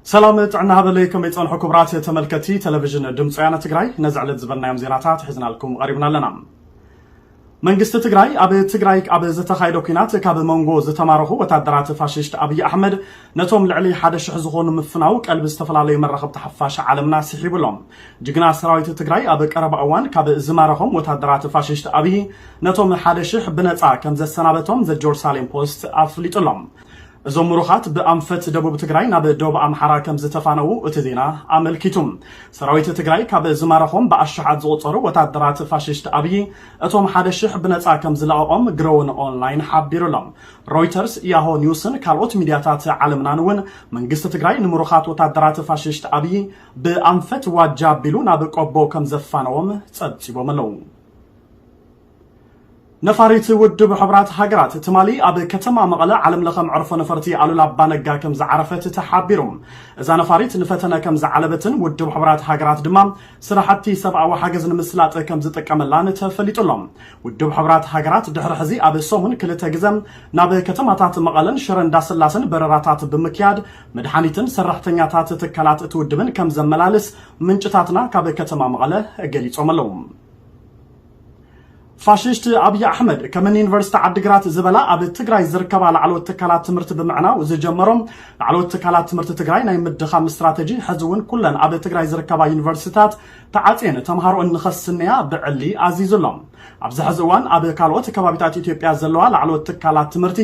ሰላም ጥዕና ሃበለይ፣ ከመይ ጸንሑ ክቡራት ተመልከቲ ቴሌቪዥን ድምፂ ወያነ ትግራይ? ነዚ ዕለት ዝበልናዮም ዜናታት ሒዝናልኩም ቀሪብና ኣለና። መንግስቲ ትግራይ ኣብ ትግራይ ኣብ ዝተኻየደ ኲናት ካብ መንጎ ዝተማረኹ ወታደራት ፋሽስት ኣብይ ኣሕመድ ነቶም ልዕሊ ሓደ ሽሕ ዝኾኑ ምፍናው ቀልቢ ዝተፈላለዩ መራኸብቲ ሓፋሽ ዓለምና ስሒቡ ኣሎ። ጅግና ሰራዊት ትግራይ ኣብ ቀረባ እዋን ካብ ዝማረኾም ወታደራት ፋሽስት ኣብይ ነቶም ሓደ ሽሕ ብነፃ ከም ዘሰናበቶም ዘ ጀሩሳሌም ፖስት ኣፍሊጡ ኣሎ። እዞም ምሩኻት ብኣንፈት ደቡብ ትግራይ ናብ ደቡብ ኣምሓራ ከም ዝተፋነዉ እቲ ዜና ኣመልኪቱ። ሰራዊት ትግራይ ካብ ዝማረኾም ብኣሽሓት ዝቑጸሩ ወታደራት ፋሽስት ኣብይ እቶም ሓደ ሽሕ ብነጻ ከም ዝለቐቖም ግሮውን ኦንላይን ሓቢሩ ኣሎ። ሮይተርስ፣ ያሆ ኒውስን ካልኦት ሚድያታት ዓለምናን እውን መንግስቲ ትግራይ ንምሩኻት ወታደራት ፋሽስት ኣብይ ብኣንፈት ዋጃ ኣቢሉ ናብ ቆቦ ከም ዘፋነዎም ጸብጺቦም ኣለዉ። ነፋሪት ውድብ ሕቡራት ሃገራት ትማሊ ኣብ ከተማ መቐለ ዓለም ለኸ መዕርፎ ነፈርቲ ኣሉላ ኣባነጋ ከም ዝዓረፈት ተሓቢሩ። እዛ ነፋሪት ንፈተነ ከም ዝዓለበትን ውድብ ሕቡራት ሃገራት ድማ ስራሕቲ ሰብኣዊ ሓገዝ ንምስላጥ ከም ዝጥቀመላን ተፈሊጡ ኣሎ። ውድብ ሕቡራት ሃገራት ድሕሪ ሕዚ ኣብ ሰሙን ክልተ ግዘ ናብ ከተማታት መቐለን ሽረ እንዳስላሰን በረራታት ብምክያድ መድሓኒትን ሰራሕተኛታት ትካላት እቲ ውድብን ከም ዘመላልስ ምንጭታትና ካብ ከተማ መቐለ ገሊጾም ኣለዉ። ፋሽስት ኣብይ ኣሕመድ ከምኒ ዩኒቨርሲቲ ዓዲግራት ዝበላ ኣብ ትግራይ ዝርከባ ላዕለዎት ትካላት ትምህርቲ ብምዕናው ዝጀመሮም ላዕለዎት ትካላት ትምህርቲ ትግራይ ናይ ምድኻም ስትራተጂ ሕዚ እውን ኩለን ኣብ ትግራይ ዝርከባ ዩኒቨርሲቲታት ተዓፅየን ተምሃሮኦን ንኸስንያ ብዕሊ ኣዚዙ ኣሎ። ኣብዚ ሕዚ እዋን ኣብ ካልኦት ከባቢታት ኢትዮጵያ ዘለዋ ላዕለዎት ትካላት ትምህርቲ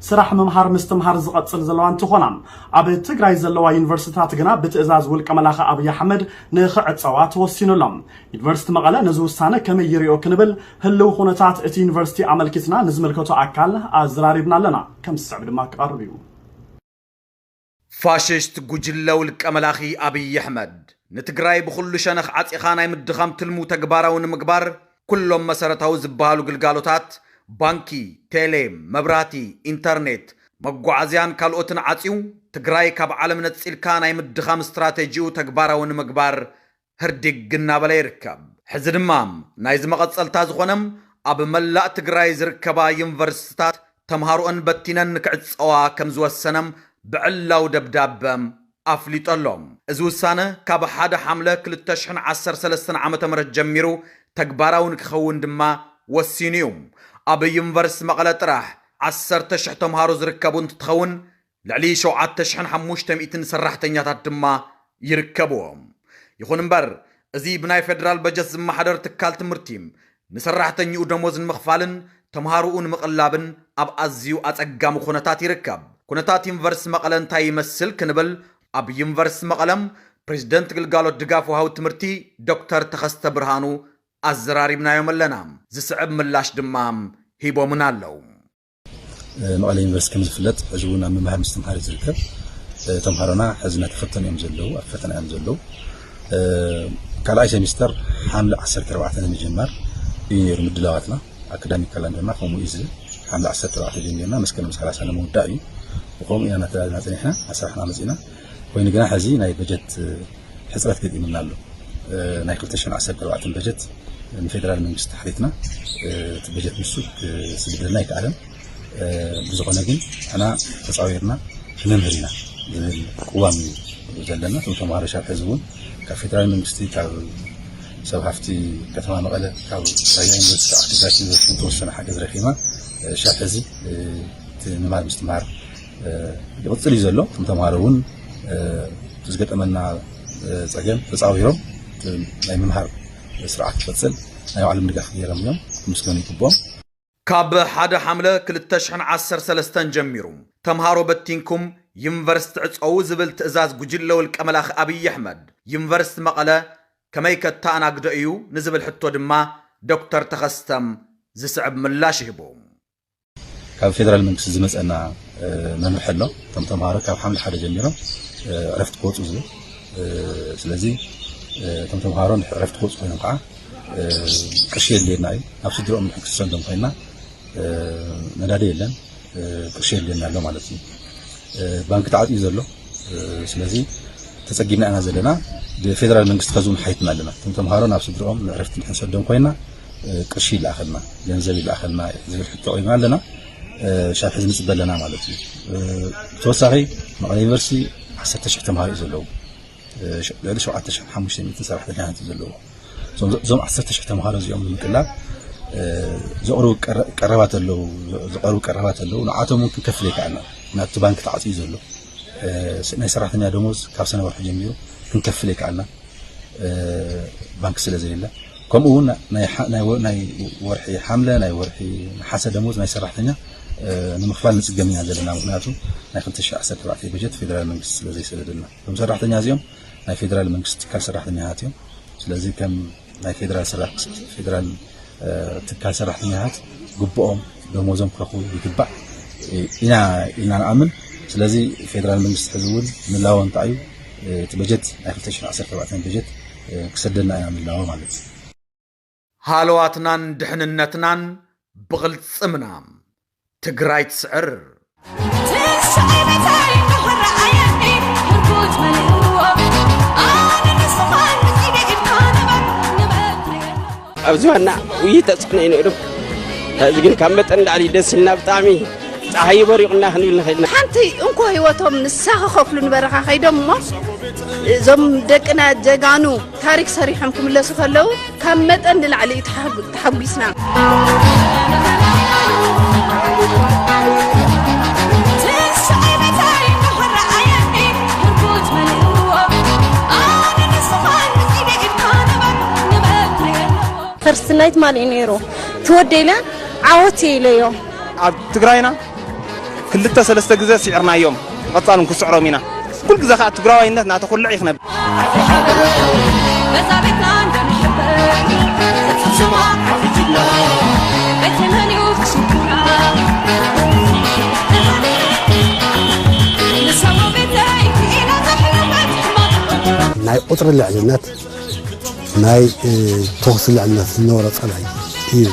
ስራሕ ምምሃር ምስትምሃር ዝቐፅል ዘለዋ እንትኾና፣ ኣብ ትግራይ ዘለዋ ዩኒቨርሲቲታት ግና ብትእዛዝ ውልቀ መላኺ ኣብይ ኣሕመድ ንኽዕፀዋ ተወሲኑ ኣሎ። ዩኒቨርሲቲ መቐለ ነዚ ውሳነ ከመይ ይሪኦ ክንብል ህልው ኩነታት እቲ ዩኒቨርሲቲ ኣመልኪትና ንዝምልከቶ ኣካል ኣዘራሪብና ኣለና። ከም ዝስዕብ ድማ ክቐርብ እዩ። ፋሽስት ጉጅለ ውልቀ መላኺ ኣብይ ኣሕመድ ንትግራይ ብኹሉ ሸነኽ ዓፂኻ ናይ ምድኻም ትልሙ ተግባራዊ ንምግባር ኩሎም መሰረታዊ ዝበሃሉ ግልጋሎታት፣ ባንኪ፣ ቴሌ፣ መብራህቲ፣ ኢንተርኔት፣ መጓዓዝያን ካልኦትን ዓፅዩ ትግራይ ካብ ዓለም ነፂልካ ናይ ምድኻም ስትራተጂኡ ተግባራዊ ንምግባር ህርዲግ እናበለ ይርከብ። ሕዚ ድማ ናይዚ መቐጸልታ ዝኾነ ኣብ መላእ ትግራይ ዝርከባ ዩኒቨርሲቲታት ተምሃሮአን በቲነን ንክዕጸዋ ከም ዝወሰነ ብዕላዊ ደብዳበ ኣፍሊጡ ኣሎ። እዚ ውሳነ ካብ ሓደ ሓምለ ክልተ ሽሕን ዓሰርተ ሰለስተን ዓመተ ምህረት ጀሚሩ ተግባራዊ ንክኸውን ድማ ወሲኑ እዩ። ኣብ ዩኒቨርሲቲ መቐለ ጥራሕ ዓሰርተ ሽሕ ተምሃሮ ዝርከቡ እንትትኸውን ልዕሊ ሸውዓተ ሽሕን ሓሙሽተ ሚእትን ሰራሕተኛታት ድማ ይርከብዎም። ይኹን እምበር፣ እዚ ብናይ ፌደራል በጀት ዝመሓደር ትካል ትምህርቲ ንሰራሕተኛኡ ደሞዝ ንምኽፋልን ተምሃሮኡ ንምቕላብን ኣብ ኣዝዩ ኣጸጋሚ ኩነታት ይርከብ። ኩነታት ዩኒቨርሲቲ መቐለ እንታይ ይመስል ክንብል ኣብ ዩኒቨርሲቲ መቐለ ፕሬዝደንት ግልጋሎት ድጋፍ ወሃቢ ትምህርቲ ዶክተር ተኸስተ ብርሃኑ ኣዘራሪብናዮም ኣለና። ዝስዕብ ምላሽ ድማ ሂቦምና ኣለዉ። መቐለ ዩኒቨርሲቲ ከም ዝፍለጥ ሕዚ እውን ኣብ ምምሃር ምስትምሃር እዩ ዝርከብ። ተምሃሮና ሕዚ እናተፈተኑ እዮም ዘለዉ፣ ኣብ ፈተና እዮም ዘለዉ። ካልኣይ ሴሚስተር ሓምለ ዓሰርተ ኣርባዕተ ንምጅማር እዩ ነይሩ ምድላዋትና። ኣካዳሚክ ካላንደርና ከምኡ እዩ ዝብል። ሓምለ ዓሰርተ ኣርባዕተ ጀሚርና መስከረም ሰላሳ ንምውዳእ እዩ። ብኸምኡ ኢና እናተዳለና ፀኒሕና፣ ኣሰራሕና መፂና። ኮይኑ ግና ሕዚ ናይ በጀት ሕፅረት ገጢሙና ኣሎ። ናይ ክልተ ሽሕን ዓሰርተ ኣርባዕተን በጀት ንፌደራል መንግስቲ ሓቲትና፣ እቲ በጀት ንሱ ክስደደልና ኣይከኣለን። ብዝኾነ ግን ንሕና ተፃዊርና ክንምህር ኢና ዝብል ቅዋም እዩ ዘለና። እቶም ተምሃሮ ሻብ ሕዚ እውን ካብ ፌደራል መንግስቲ፣ ካብ ሰብ ሃፍቲ ከተማ መቐለ፣ ካብ ራያ ዩኒቨርሲቲ፣ ካብ ዓዲግራት ዩኒቨርሲቲ ዝተወሰነ ሓገዝ ረኺብና፣ ሻብ ሕዚ እቲ ምምሃር ምስትምሃር ይቕፅል እዩ ዘሎ። እቶም ተምሃሮ እውን እቲ ዝገጠመና ፀገም ተፃዊሮም ናይ ምምሃር ስርዓት ክቐፅል ናይ ባዕሎም ድጋፍ ገይሮም እዮም። ክምስገኑ ይግብኦም። ካብ ሓደ ሓምለ ክልተ ሽሕን ዓሰርተ ሰለስተን ጀሚሩ ተምሃሮ በቲንኩም ዩኒቨርሲቲ ዕፀዉ ዝብል ትእዛዝ ጉጅለ ውልቀ መላኺ ኣብይ ኣሕመድ ዩኒቨርሲቲ መቐለ ከመይ ከተኣናግዶ እዩ ንዝብል ሕቶ ድማ ዶክተር ተኸስተም ዝስዕብ ምላሽ ይህቡ። ካብ ፌደራል መንግስቲ ዝመፀና መምርሒ ኣሎ። እቶም ተምሃሮ ካብ ሓምለ ሓደ ጀሚሮም ዕረፍቲ ክወፁ ዝብል። ስለዚ እቶም ተምሃሮ ዕረፍቲ ክወፁ ኮይኖም ከዓ ቅርሺ የድልየና እዩ። ናብ ስድረኦም ንክሰዶም ኮይና ነዳዲ የለን፣ ቅርሺ የድልየና ኣሎ ማለት እዩ። ባንክ ተዓፅዩ ዘሎ። ስለዚ ተፀጊምና ኢና ዘለና። ብፌደራል መንግስቲ ከዚ እውን ሓይትና ኣለና። እቶም ተምሃሮ ናብ ስድረኦም ንዕረፍቲ ንክንሰዶም ኮይና ቅርሺ ይለኣኸልና፣ ገንዘብ ይለኣኸልና ዝብል ሕቶ ቆይና ኣለና። ሻብ ሕዚ ንፅበ ኣለና ማለት እዩ። ብተወሳኺ መቐለ ዩኒቨርሲቲ ዓሰርተ ሽሕ ተምሃሮ እዩ ዘለዎ። ልዕሊ ሸውዓተ ሽሕን ሓሙሽተ ሚእትን ሰራሕተኛታት እዩ ዘለዎ። እዞም ዓሰርተ ሽሕ ተምሃሮ እዚኦም ንምቅላብ ዘቕርቡ ቀረባት ኣለዉ። ዘቕርቡ ቀረባት ኣለዉ። ንዓቶም እውን ክንከፍል ኣይከኣልና። ናብቲ ባንክ ተዓፅዩ ዘሎ ናይ ሰራሕተኛ ደሞዝ ካብ ሰነ ወርሒ ጀሚሩ ክንከፍል ኣይከኣልና። ባንክ ስለ ዘየለ፣ ከምኡ እውን ናይ ወርሒ ሓምለ፣ ናይ ወርሒ ነሓሰ ደሞዝ ናይ ሰራሕተኛ ንምኽፋል ንፅገም ኢና ዘለና። ምክንያቱ ናይ ክልተ ሽሕ ዓሰርተ ኣርባዕተ በጀት ፌደራል መንግስቲ ስለ ዘይሰደደልና፣ እዞም ሰራሕተኛ እዚኦም ናይ ፌደራል መንግስቲ ትካል ሰራሕተኛታት እዮም። ስለዚ ከም ናይ ፌደራል ትካል ሰራሕተኛታት ግብኦም ደሞዞም ክረኽቡ ይግባእ ኢና ኢልና ንኣምን። ስለዚ ፌደራል መንግስቲ ሕዚ እውን ምላዎ እንታይ እዩ? እቲ በጀት ናይ ክልተ ሽሕን ዓሰርተ ኣርባዕተን በጀት ክሰደልና ኢና ምላዎ ማለት እዩ። ሃለዋትናን ድሕንነትናን ብቕልጽምና ትግራይ ትስዕር። ኣብዚ ዋና ውይይት ተፅዕኖ እዩ ነይሩ። እዚ ግን ካብ መጠን ላዕሊ ደስ ኢልና ብጣዕሚ ፀሓይ በሪቑና ክንብል ንኽእል ኢና። ሓንቲ እንኮ ህይወቶም ንሳ ክኸፍሉ ንበረኻ ከይዶም እሞ እዞም ደቅና ጀጋኑ ታሪክ ሰሪሖም ክምለሱ ከለዉ ካብ መጠን ንላዕሊ እዩ ተሓጉስና። ፈርስት ናይት ማን እዩ ነይሩ ትወደይለ ዓወት ኢለዮ። ኣብ ትግራይና ክልተ ሰለስተ ግዘ ስዒርናዮም፣ ብቐፃል እውን ክስዕሮም ኢና። ኩሉ ግዘ ከዓ ትግራዋይነት እናተኹልዕ እዩ ክነብር። ናይ ቁፅሪ ልዕልነት ናይ ተኹሲ ልዕልነት ዝነበሮ ፀላኢ እዩ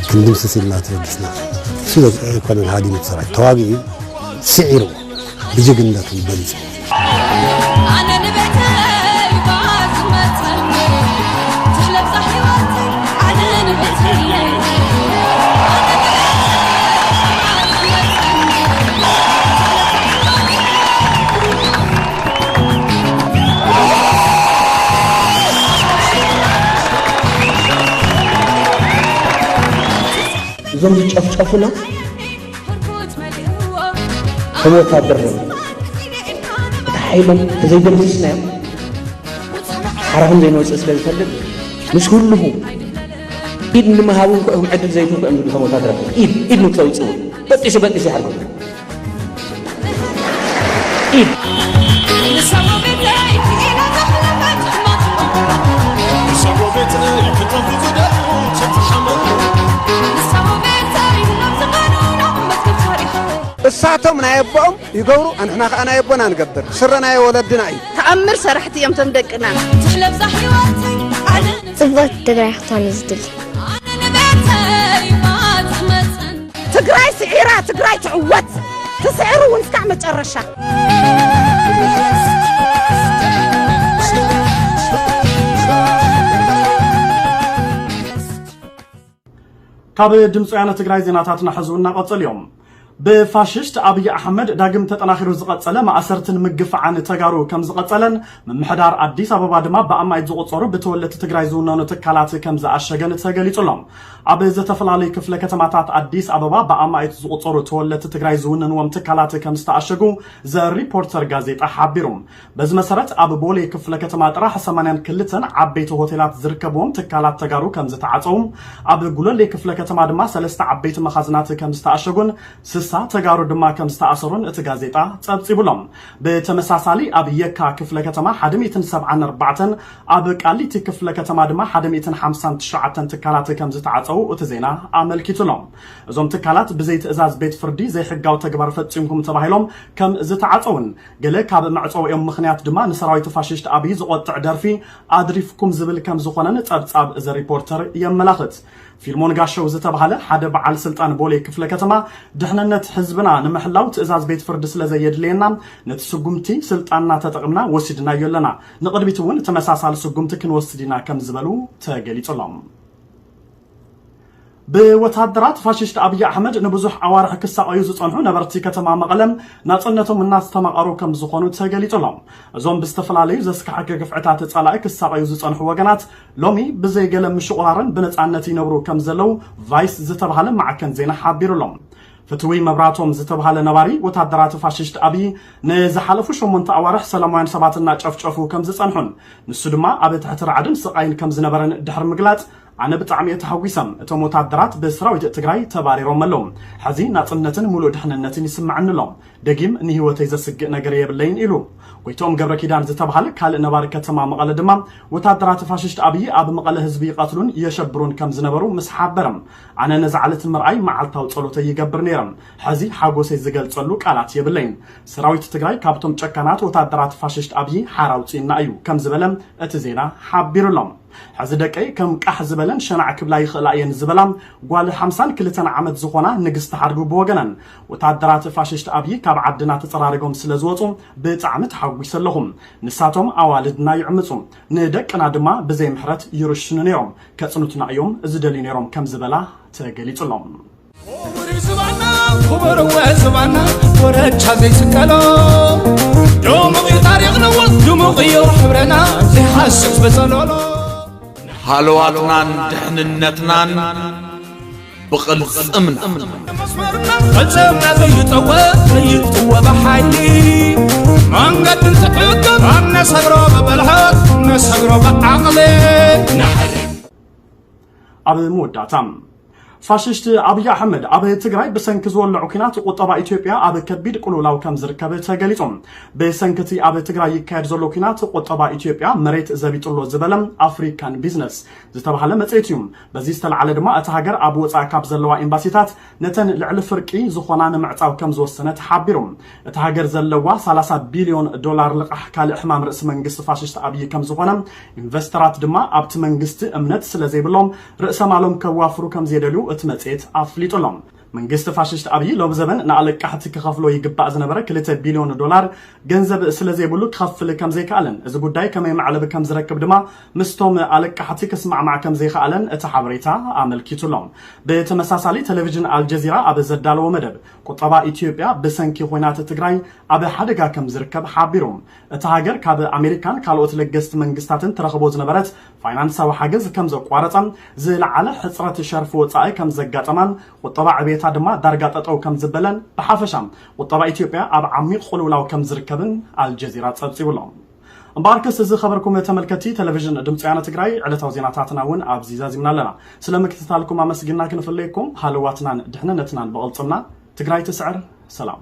ክንድምስስ ኢልና ተበጊስና። እሱ ኣይኮነን ሃዲሙ እቲ ሰራዊት ተዋጊኡ ስዒሩ ብጅግንነቱ በሊፁ። እዞም ዝጨፍጨፉና ከም ወታደር እዮም። እቲ ሓይሎም ተዘይደምሲስናዮም ሓራ ከም ዘይንወፅእ ስለ ዝፈልጥ ምስ ህልኹ ኢድ ንምሃብ እንኮ እዮም ዕድል ዘይትህቡ እዮም ዝብሉ ከም ወታደር ኢድ ኢድ ንክተውፅኡ በጢሱ በጢሱ ይሓርጎም። እሳቶም ናይ ኣቦኦም ይገብሩ፣ ኣንሕና ከዓ ናይ ኣቦና ንገብር። ስረ ናይ ወለድና እዩ። ተኣምር ሰራሕቲ እዮም ቶም ደቅና። ጽብቕቲ ትግራይ ክትኮን እዩ ዝድሊ። ትግራይ ስዒራ ትግራይ ትዕወት። ትስዕር እውን እስካዕ መጨረሻ። ካብ ድምፂ ወያነ ትግራይ ዜናታትና ሕዚ እውን እናቐጸሉ እዮም። ብፋሽስት ኣብይ ኣሕመድ ዳግም ተጠናኺሩ ዝቐጸለ ማእሰርትን ምግፋዕን ተጋሩ ከም ዝቐጸለን ምምሕዳር ኣዲስ ኣበባ ድማ ብኣማኢት ዝቑጸሩ ብተወለድቲ ትግራይ ዝውነኑ ትካላት ከም ዝኣሸገን ተገሊጹ ኣሎ። ኣብ ዝተፈላለዩ ክፍለ ከተማታት ኣዲስ ኣበባ ብኣማኢት ዝቑጸሩ ተወለድቲ ትግራይ ዝውነንዎም ትካላት ከም ዝተኣሸጉ ዘ ሪፖርተር ጋዜጣ ሓቢሩ። በዚ መሰረት ኣብ ቦሌ ክፍለ ከተማ ጥራሕ ሰማንያን ክልተን ዓበይቲ ሆቴላት ዝርከብዎም ትካላት ተጋሩ ከም ዝተዓፀው፣ ኣብ ጉለሌ ክፍለ ከተማ ድማ ሰለስተ ዓበይቲ መኻዝናት ከም ዝተኣሸጉን ስሳ ተጋሩ ድማ ከም ዝተኣሰሩን እቲ ጋዜጣ ፀብፂቡ ኣሎ። ብተመሳሳሊ ኣብ የካ ክፍለ ከተማ ሓደ ሚእትን ሰብዓን ኣርባዕተን፣ ኣብ ቃሊቲ ክፍለ ከተማ ድማ ሓደ ሚእትን ሓምሳን ትሽዓተን ትካላት ከም ዝተዓፀው እቲ ዜና ኣመልኪቱ ኣሎ። እዞም ትካላት ብዘይ ትእዛዝ ቤት ፍርዲ ዘይሕጋዊ ተግባር ፈፂምኩም ተባሂሎም ከም ዝተዓፀውን ገለ ካብ መዕፀዊኦም ምኽንያት ድማ ንሰራዊት ፋሽስት ኣብይ ዝቖጥዕ ደርፊ ኣድሪፍኩም ዝብል ከም ዝኾነን ጸብጻብ ዘ ሪፖርተር የመላኽት። ፊልሞን ጋሸው ዝተባህለ ሓደ በዓል ስልጣን ቦሌ ክፍለ ከተማ ድሕንነት ህዝብና ንምሕላው ትእዛዝ ቤት ፍርዲ ስለ ዘየድልየና ነቲ ስጉምቲ ስልጣንና ተጠቕምና ወሲድናዮ ኣለና። ንቕድሚት እውን ተመሳሳሊ ስጉምቲ ክንወስድ ኢና ከም ዝበሉ ተገሊጹ ኣሎ። ብወታደራት ፋሽስት ኣብይ ኣሕመድ ንብዙሕ ኣዋርሕ ክሳቐዩ ዝጸንሑ ነበርቲ ከተማ መቐለ ናጽነቶም እናስተማቐሩ ከም ዝኾኑ ተገሊጹ ኣሎ። እዞም ብዝተፈላለዩ ዘስካሕከ ግፍዕታት ጸላኢ ክሳቐዩ ዝጸንሑ ወገናት ሎሚ ብዘይገለ ምሽቑራርን ብነጻነት ይነብሩ ከም ዘለዉ ቫይስ ዝተባህለ ማዕከን ዜና ሓቢሩ ኣሎ። ፍትዊ መብራቶም ዝተባህለ ነባሪ ወታደራት ፋሽስት ኣብይ ንዝሓለፉ ሸሞንተ ኣዋርሕ ሰላማውያን ሰባት እናጨፍጨፉ ከም ዝጸንሑን ንሱ ድማ ኣብ ትሕቲ ራዕድን ስቓይን ከም ዝነበረን ድሕሪ ምግላጽ ኣነ ብጣዕሚ እየ ተሓጒሰ። እቶም ወታደራት ብሰራዊት ትግራይ ተባሪሮም ኣለዉ። ሕዚ ናጽነትን ሙሉእ ድሕንነትን ይስምዓኒ ኣሎ። ደጊም ንህይወተይ ዘስግእ ነገር የብለይን ኢሉ። ጎይትኦም ገብረ ኪዳን ዝተባህለ ካልእ ነባሪ ከተማ መቐለ ድማ ወታደራት ፋሽስት ኣብይ ኣብ መቐለ ህዝቢ ይቐትሉን የሸብሩን ከም ዝነበሩ ምስ ሓበረ ኣነ ነዚ ዓለት ምርኣይ መዓልታዊ ጸሎተይ ይገብር ነይረ። ሕዚ ሓጎሰይ ዝገልጸሉ ቃላት የብለይን። ሰራዊት ትግራይ ካብቶም ጨካናት ወታደራት ፋሽስት ኣብይ ሓራ ኣውፅእና እዩ ከም ዝበለ እቲ ዜና ሓቢሩ ኣሎ። ሕዚ ደቀይ ከም ቃሕ ዝበለን ሸናዕ ክብላ ይኽእላ እየን ዝበላ ጓል ሓምሳን ክልተን ዓመት ዝኾና ንግስቲ ሓድጉ ብወገነን ወታደራት ፋሽስት ኣብይ ካብ ዓድና ተፀራሪጎም ስለ ዝወፁ ብጣዕሚ ተሓጒሰ ኣለኹ። ንሳቶም ኣዋልድና ይዕምፁ፣ ንደቅና ድማ ብዘይ ምሕረት ይርሽኑ ነይሮም፣ ከፅኑትና እዮም ዝደልዩ ነይሮም ከም ዝበላ ተገሊፁ ኣሎ። ክቡር ዝባና ክቡር ወ ዝባና ወረቻ ዘይስቀሎ ድሙቕ እዩ ታሪኽና ድሙቕ እዩ ሕብረና ዘይሓስስ በጸሎሎ ሃለዋትናን ድሕንነትናን ብቕልጽምና መስመርና ቅልጽምና ዘይጠወ ዘይጥወ ብሓይሊ መንገዲ እንትሕግር ኣብ ነሰግሮ ብብልሓት ነሰግሮ ብዓቕሊ ኣብ መወዳእታ ፋሽስት ኣብይ ኣሕመድ ኣብ ትግራይ ብሰንኪ ዝወለዑ ኲናት ቁጠባ ኢትዮጵያ ኣብ ከቢድ ቅልውላው ከም ዝርከብ ተገሊጹ። ብሰንኪ እቲ ኣብ ትግራይ ይካየድ ዘሎ ኲናት ቁጠባ ኢትዮጵያ መሬት ዘቢጡሎ ዝበለ ኣፍሪካን ቢዝነስ ዝተባህለ መጽሔት እዩ። በዚ ዝተላዓለ ድማ እታ ሃገር ኣብ ወፃኢ ካብ ዘለዋ ኤምባሲታት ነተን ልዕሊ ፍርቂ ዝኾና ንምዕፃው ከም ዝወሰነ ተሓቢሩ። እታ ሃገር ዘለዋ ሰላሳ ቢልዮን ዶላር ልቓሕ ካልእ ሕማም ርእሲ መንግስቲ ፋሽስት ኣብይ ከም ዝኾነ ኢንቨስተራት ድማ ኣብቲ መንግስቲ እምነት ስለ ዘይብሎም ርእሰ ማሎም ከዋፍሩ ከም ዘየደልዩ እቲ መጽሔት ኣፍሊጡ ኣሎ። መንግስቲ ፋሽስት ኣብይ ሎም ዘበን ንኣለቃሕቲ ክኸፍሎ ይግባእ ዝነበረ ክልተ ቢልዮን ዶላር ገንዘብ ስለ ዘይብሉ ክኸፍል ከም ዘይከኣለን እዚ ጉዳይ ከመይ መዕለቢ ከም ዝረክብ ድማ ምስቶም ኣለቃሕቲ ክስማዕማዕ ከም ዘይከኣለን እቲ ሓበሬታ ኣመልኪቱ ኣሎ። ብተመሳሳሊ ቴሌቪዥን ኣልጀዚራ ኣብ ዘዳለዎ መደብ ቁጠባ ኢትዮጵያ ብሰንኪ ኹናት ትግራይ ኣብ ሓደጋ ከም ዝርከብ ሓቢሩ። እታ ሃገር ካብ ኣሜሪካን ካልኦት ለገስቲ መንግስታትን ትረኽቦ ዝነበረት ፋይናንሳዊ ሓገዝ ከም ዘቋረጸ፣ ዝለዓለ ሕጽረት ሸርፊ ወጻኢ ከም ዘጋጠማን ቁጠባ ዕቤታ ድማ ዳርጋ ጠጠው ከም ዝበለን ብሓፈሻ ቁጠባ ኢትዮጵያ ኣብ ዓሚቕ ቁልውላው ከም ዝርከብን ኣልጀዚራ ጸብጺቡ ኣሎ። እምበኣርከስ እዚ ኸበርኩም ተመልከቲ ቴሌቪዥን ድምፂ ወያነ ትግራይ ዕለታዊ ዜናታትና እውን ኣብዚ ዛዚምና ኣለና። ስለ ምክትታልኩም ኣመስጊና ክንፍለየኩም ሃለዋትናን ድሕንነትናን ብቕልፅምና ትግራይ ትስዕር። ሰላም።